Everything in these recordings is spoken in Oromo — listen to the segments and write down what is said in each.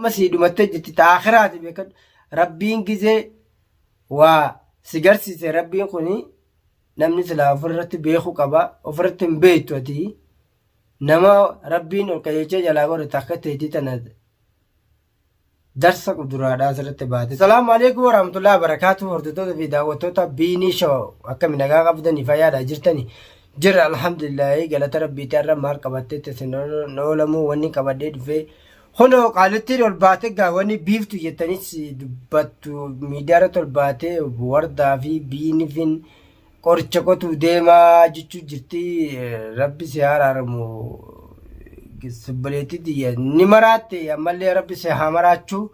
Amma sii dhumattee jirti ta akhiraati beekadhu. Rabbiin gizee waa si garsiise rabbiin kuni namni silaa ofirratti beekuu qaba. Ofirratti hin beektu ati. Nama rabbiin ol qajeelchee jalaa godhe takka teetii tana darsa quduraadhaa asirratti baate. Salaamu alaikum warahmatullahi wabarakatuh hordoftoota fi daawwattoota Biinii Show akkami nagaa qabdanii fayyaadha jirtani jirra alhamdulillahi galata rabbiiti har'a maal qabatteetti isin oolamu wanni qabadhee dhufee kunoo qaalittiin ol baate gaa wanni biiftu jettanis dubbattu miidiyaa irratti ol baate wardaa fi biinifin Qoricha qotuu deemaa jechuu jirti rabbi si haa araaramu obboleettii tiyya ni maraatte ammallee rabbi si haa maraachuu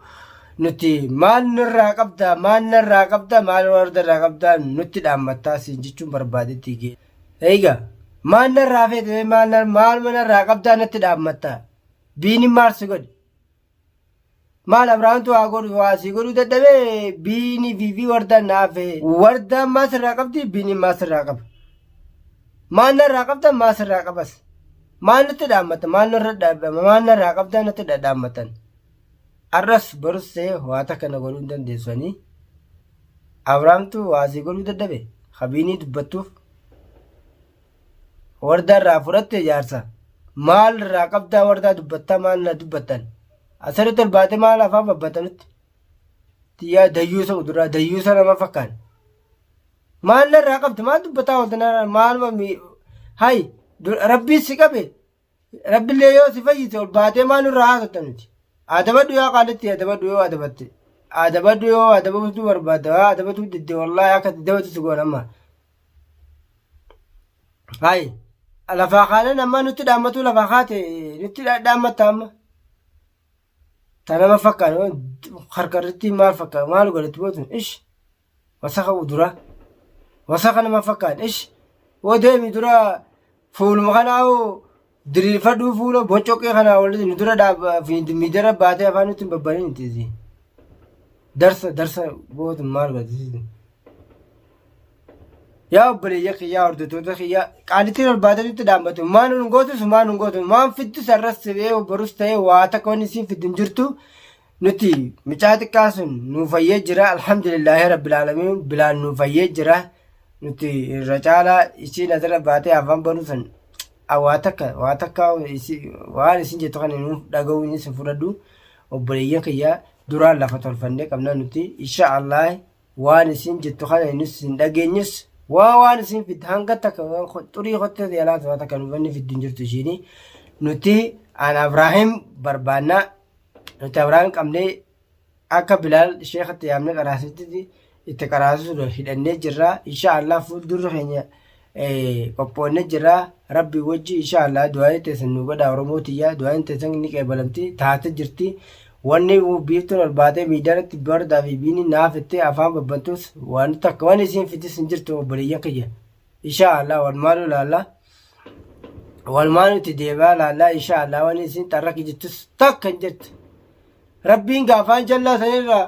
nuti maal nurraa qabda maal narraa qabda maal warda irraa qabda nutti dhaammattaa siin jechuun barbaadetti gee. Eega maal narraa feete maal maal narraa qabdaa natti dhaammattaa biini maal si godhe. Maal Abrahaamtu waa godhu waa sii godhuu dadhabee biinii fi fi wardaan naaf wardaan maa sirraa qabdi biiniin maa sirraa qaba. Maal narraa qabda maa sirraa qabas. Maal nutti dhaammata maal nurra dhaabbama maal narraa qabdaa nutti dhadhaammatan. Arras barus ta'e waa takka na godhuu hin dandeessanii. Abrahaamtu waa sii godhuu dadhabe kabiinii dubbattuuf. Wardaa irraa fudhatte jaarsa. Maal irraa qabdaa wardaa dubbattaa maal na dubbattan. Asirratti ol baatee maal afaan babbatanutti. Tiyyaa dayyuusa uduraa dayyuusa nama fakkaan. Maal narraa qabdi maal dubbataa oolte narraa maaluma hay rabbiin si qabe rabbillee yoo si fayyise ol baatee maal nurraa haasofta nuti. Adabadhu yaa qaalitti adabadhu yoo adabatte. Adabadhu yoo adabatu barbaadda adabatu didde wallaahi akka dabatu si goona amma. Hayi lafaa kaanaan ammaa nutti dhaammatuu lafaa kaate nutti dhaammatta amma. Ta nama fakkaatu harkarratti maal fakkaatu maal godhatti bootu ish wasaka dura wasaka nama fakkaatu ish woo deemi dura fuuluma kanaa hoo diriirfadhuu fuula bocoqee kanaa walitti nu dura miidara baatee afaan nutti hin babbanin itti darsa darsa bootu maal godhatti. Yaa obboleeyya kiyyaa hordoftoota kiyyaa qaalittiin ol baatanitti dhaabbatu maan nun gootus maan nun gootu maan fiddus arras ta'ee borus ta'ee waa takka wanni isiin fiddu hin jirtu nuti mucaa xiqqaa sun nuu fayyee jira alhamdulillaahi rabbil aalamiin bilaan nuu fayyee jira nuti irra caalaa isiin asirra baatee afaan banuu sun waa takka waa takka waan isin jettu kana nuuf dhaga'uu isin fudhadhu obboleeyyan kiyyaa duraan lafa tolfannee qabna nuti insha Allah Waan isiin jettu kana nus hin dhageenyus waa waan isiin fidde hanga takka xurii kottee yalaatu waa takka nuuf fiddu hin jirtu ishiini. Nuti an Abraahim barbaanna nuti Abraahim qabnee akka Bilaal sheekatti yaamnee qaraasitti itti qaraasisuudha hidhannee jirra. Insha Allah fuuldurri keenya qophoonnee jirra. Rabbi wajji insha Allah du'aayin teessan nu godha Oromoo tiyya du'aayin teessan ni qeebalamti taate jirti. Wanni biiftuun ol baatee miidiyaa irratti bardaa fi biini naaf itti afaan babbantus waan takka waan isiin fitis hin jirtu obboleeyyan kiyya. Insha Allah walumaanuu laalla. Walumaanuu itti deebi'aa laalla insha Allah waan isiin xarraki jettus takka hin jirtu. Rabbiin gaafaan jallaa sanirra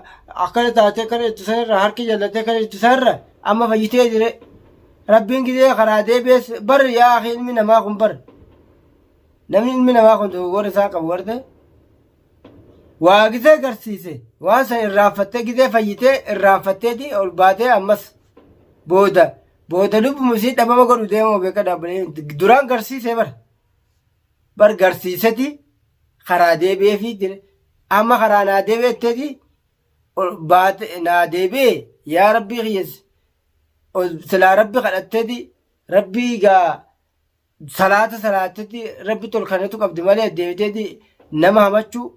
akkana taatee akkana jettu sanirra harki jallatee akkana jettu sanirra amma fayyitee jire. Rabbiin gizee karaa deebi'es bar yaa akhi ilmi namaa kun bar. Namni ilmi namaa kun dogoggora isaa qabu garte. Waa gizee garsiise waan san irraanfattee gizee fayyitee irraanfatteeti ol baatee ammas booda booda lubbuma isii dhabama godhu deema beeka dhaabbalee duraan garsiisee bar bar garsiiseti karaa deebi'eefi jire amma karaa naa deebi'etteeti ol baate naa deebi'e yaa rabbii kiyyas ol silaa rabbi kadhatteeti rabbii gaa salaata salaatetti rabbi tol kanatu qabdi malee deebiteeti nama hamachuu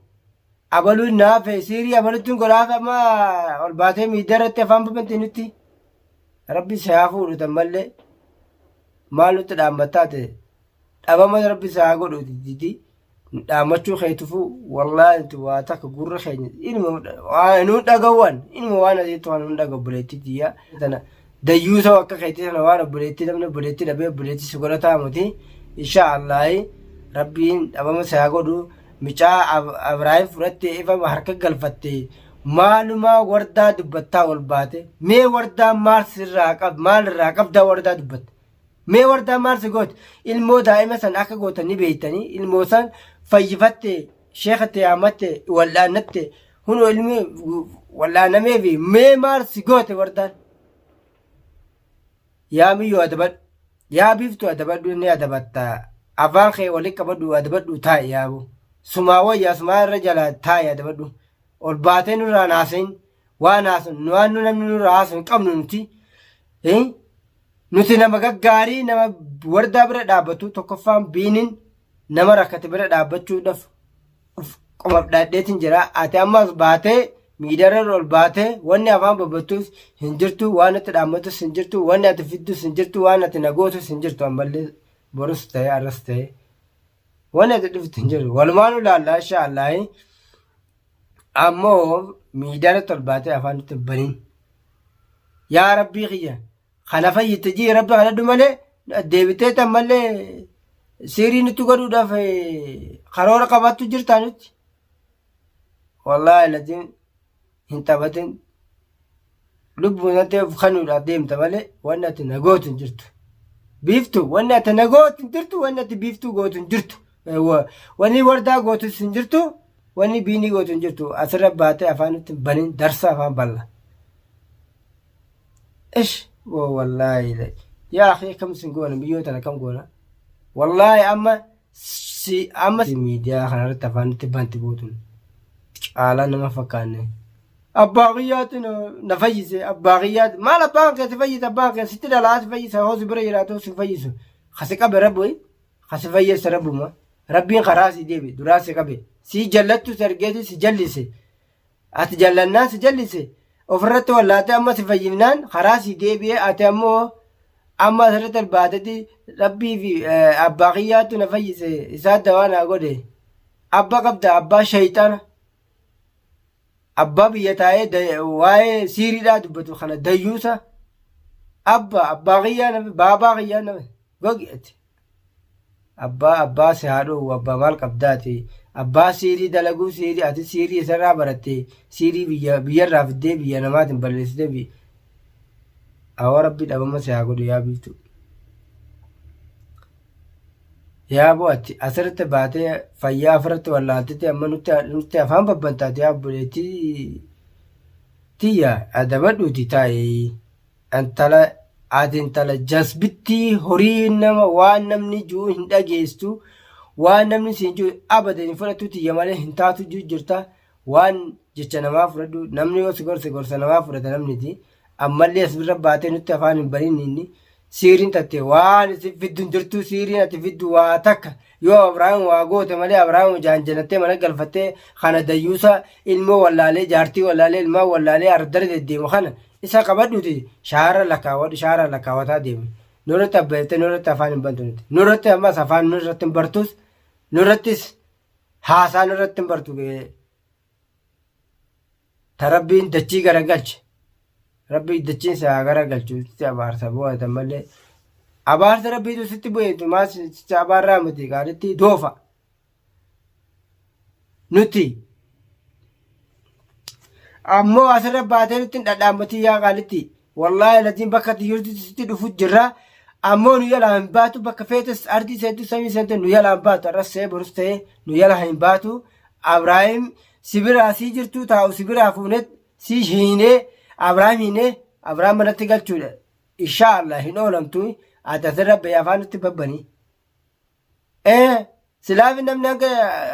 abaluun naafe siirii abalutti godhaaf amma ol baatee miidiyaa irratti afaan babanti nutti rabbi si haa fuudhu tan mallee maal nutti dhaammattaa ta'e dhabama rabbi si haa godhu didi dhaammachuu keetufu wallaahi nuti waa takka gurra keenya ilma waa nuun dhagawwan ilma waan asitti waan nuun dhagahu obboleettii tiyya tana dayyuusa akka keetii sana waan obboleettii namni obboleettii dhabee obboleettii si godhataa miti insha Allaahi rabbiin dhabama si haa godhu micaa Abraahim fudhatte ifa harka galfatte maalumaa wardaa dubbattaa ol baate mee wardaa maal sirraa qab maal irraa qabdaa wardaa dubbatte Mee wardaan maal si goote? Ilmoo daa'ima san akka gootan ni beektanii ilmoo san fayyifatte Sheekha itti yaamatte wal'aannatte hunoo ilmi wal'aanameefi mee maal si goote wardaan? Yaa miyyoo adabadhu. Yaa biiftuu adabadhu inni adabatta. Afaan kee walitti qabadhu adabadhu taa'i yaaboo. Sumaa wayyaa sumaa irra jala taa'i adabadhu. Ol baatee nurraa hin haasayin. Waan haasan waan nu namni nurraa haasawu hin qabnu nuti. Eh? Nuti nama gaggaarii nama wardaa bira dhaabbatu tokkoffaan biinin nama rakkate bira dhaabbachuudhaaf uf qomaaf dhaadheetiin jira. Ati ammas baatee miidiyaarra ol baatee wanni afaan babbattus hin jirtu, waan ati dhaammatus hin jirtu, wanni ati fiddus hin jirtu, waan ati nagootus hin jirtu ammallee borus ta'e arras ta'e wanni ati dhuftu hin jiru. Walumaanuu laallaa insha Allaahi ammoo miidiyaarratti ol baatee afaan nutti hin banin. Yaa Rabbii kiyya kana fayyitte jii Rabbi kadhadhu malee deebitee ammallee siirii nutti godhuudhaaf karoora qabaattu jirtaa nutti. Wallaahi latiin hin taphatin lubbuun ati of kanuudhaaf deemta malee wanni ati na gootu hin jirtu. Biiftu wanni ati na gootu hin jirtu wanni ati biiftuu gootu hin jirtu. Wanni wardaa gootus hin jirtu wanni biinii gootu hin jirtu asirra baatee afaan nutti hin banin darsa afaan balla. Ish woo wallaahi yaa akhi akkam sin goona biyyoo tana akkam goona wallaahi amma si amma miidiyaa kanarratti afaan nutti banti bootun caalaa nama fakkaanne. Abbaa kiyyaatti na fayyise abbaa kiyyaatti maal abbaan kee si fayyise abbaan kee sitti dhalaa si fayyisa hoo si bira jiraatu si fayyisu kasi qabe rabbi kasi fayyessa rabbuma rabbiin karaa si deebi duraa si qabe si jallattu si argeeti si jallise Ati jallannaan si jallise ofirratti wallaatee amma si fayyifnaan karaa si deebi'ee ati ammoo amma asirratti ol baatetti rabbii fi abbaa kiyyaattu na fayyise isaa dawaa naa godhe abba qabda abbaa shayxaana abbaa biyya taa'ee waa'ee siiriidhaa dubbatu kana dayyuusa abba abbaa kiyyaa na baabaa kiyyaa na gogi ati. Abbaa abbaa si haa dhoowwu abbaa maal qabdaati abbaa siirii dalaguu siirii ati siirii isarraa baratte siirii biyya biyyarraa fiddee biyya namaatiin balleessitee bi awwa rabbi dhabama si haa godhu yaa biiftuu. Yaa boo ati asirratti baatee fayyaa ofirratti wallaaltete amma nutti nutti afaan babbantaati yaa obboleettii tiyya adabadhuuti taa'ee. Intala ati intala jasbittii horii nama waan namni ji'u hin dhageesstu waan namni siin ji'u abadan hin fudhattu tiyya malee hin taatu ji'u jirta waan jecha namaa fudhadhu namni yoo si gorse gorsa namaa fudhata namniti ammallee as bira baatee nutti afaan hin banin inni siiriin tatte waan isin fiddu hin jirtu siiriin ati fiddu waa takka yoo Abrahaam waa goote malee Abrahaam jaanjanattee mana galfattee kana dayyuusa ilmoo wallaalee jaartii wallaalee ilmaan wallaalee ardara deddeemu kana Isa qabadhuuti shaara lakkaawwadhu shaara lakkaawataa deemi. Nurratti abbayettee nurratti afaan hin bantu nuti. Nurratti ammas afaan nurratti hin bartus nurrattis haasaa nurratti hin bartu. Ta rabbiin dachii garagalche. Rabbii dachiin si haa garagalchu sitti abaarsa bu'atan malee. Abaarsa rabbiitu sitti bu'eetu maa sitti abaarraa miti qaalitti doofa. Nuti ammoo asirra baatee nutti hin dhadhaammatiin yaa qaalitti. Wallaahi latiin bakka ati jirtu sitti dhufu jirra. Ammoo nu jalaa hin baatu bakka feetes ardii seentu samii seentu nu jalaa hin baatu arras ta'ee borus ta'ee nu jalaa hin baatu. Abrahaam si biraa sii jirtu taa'u si biraa fuunee si hiinee Abrahaam hiinee Abrahaam manatti galchuudha. Inshaa Allah hin oolamtu ati asirra bahee afaan nutti babbanii. Ee silaafi namni hanga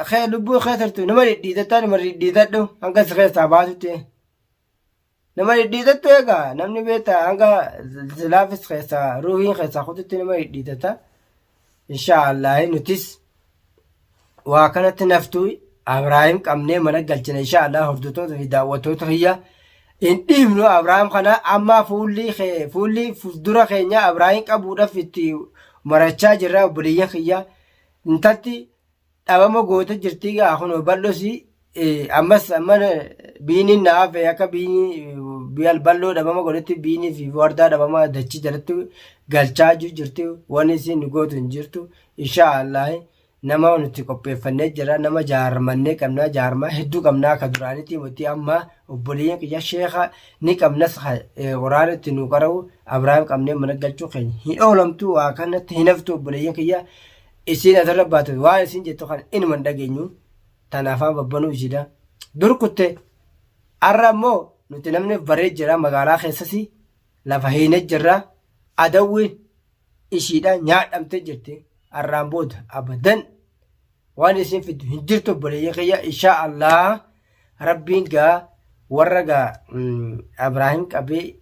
kee lubbuu kee turtu nama dhidhiitattaa nama dhidhiitadhu hanga si keessaa baasutti. Nama dhidhiitattu egaa namni beektaa hanga silaafis keessaa ruuhiin keessaa kututti nama dhidhiitata. Inshaa Allaahi nutis waa kanatti naftuu Abrahaam qabnee mana galchina inshaa Allah hordoftoota fi daawwattoota kiyya hin dhiifnu Abrahaam kana amma fuulli fuulli fuuldura keenya Abrahaam qabuudhaaf itti marachaa jirra obboleeyyan kiyya intalti dhabama goota jirti gaa kun bal'osi ammas amma biiniin na hafe akka biinii biyal bal'oo dhabama godhetti biinii fi wardaa dhabama dachii jalatti galchaa jirti wanni isin gootu hin jirtu inshaa Allah Nama nuti qopheeffannee jira, nama jaarmannee qabna, jaarmaa hedduu qabna akka duraaniitii miti amma obboleeyyan kiyya sheekha ni qabnas quraana itti nu qara'u Abrahaam qabnee mana galchuu keenya hin oolamtu waa kanatti hin haftu obboleeyyan kiyya isiin asirra baatu waan isiin jettu kana inuma hin dhageenyu. Tana afaan babbanuu ishiidha. Dur kutte arra ammoo nuti namni baree jira magaalaa keessas lafa hiine jirra adawwiin ishiidha nyaadhamte jirti arraan booda abadan waan isin fiddu hin jirtu obboleeyyan kiyya inshaa Allah rabbiin gaa warra gaa Abraahim qabee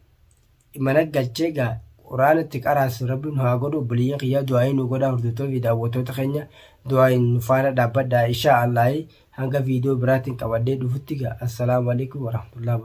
mana galchee gaa quraana itti qaraasu rabbiin nu haa godhu obboleeyyan kiyya du'aa'ii nu godhaa hordoftoota fi daawwattoota keenya du'aa'iin nu faana dhaabbadhaa inshaa Allah hanga viidiyoo biraatiin qabadhee dhufutti gaa assalaamu alaikum warahmatullahi.